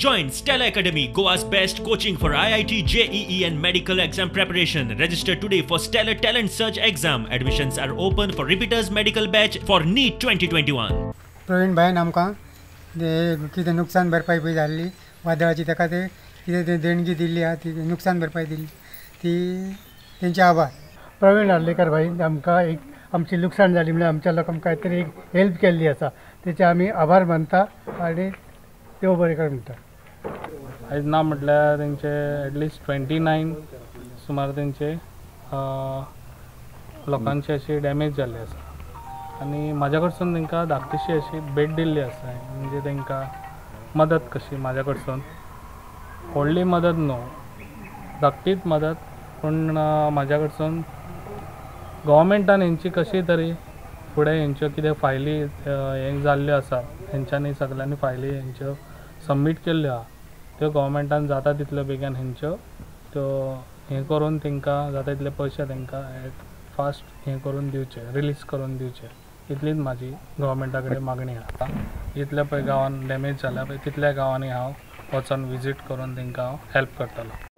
Join Stellar Academy, Goa's best coaching for IIT, JEE and medical exam preparation. Register today for Stellar Talent Search exam. Admissions are open for repeaters medical batch for NEET 2021. Praveen भाईन आमकां कितें नुकसान भरपाई पळय जाल्ली वादळाची, ताका ते कितें ते देणगी दिल्ली आहा, ती नुकसान भरपाई दिल्ली, ती तेंचे आभार. प्रवीण आर्लेकर भाईन आमकां एक आमची लुकसाण जाली म्हणल्यार आमच्या लोकांक काय तरी एक हेल्प केल्ली आसा, तेचे आमी आभार मानता आनी देव बरें कर म्हणटा. आयज ना म्हटल्यार तेंचे एटलिस्ट 29 सुमार तेंचे लोकांची अशी डॅमेज जाल्ली आसा आनी म्हाज्या कडसून तांकां धाकटीशी अशी भेट दिल्ली आसा, म्हणजे तांकां मदत कशी म्हाज्या कडसून, व्हडली मदत न्हू, धाकटीच मदत, पूण म्हाज्या कडसून गव्हर्मेंटान हेंची कशी तरी फुडें हेंच्यो कितें फायली हें जाल्ल्यो आसा, हेंच्यांनी सगल्यांनी फायली हेंच्यो सबमीट केल्ल्यो आहा, त्यो गव्हर्मेंटान जाता तितले बेगीन हेंच्यो त्यो हें करून तांकां जाता तितले पयशे तांकां फास्ट हें करून दिवचे, रिलीज करून दिवचे, इतलीच म्हाजी गव्हर्मेंटा कडेन मागणी आसा. जितल्या पळय गांवान डॅमेज जाल्या पळय तितल्या गांवांनी हांव वचोन विजीट करून तांकां हांव हेल्प करतलो.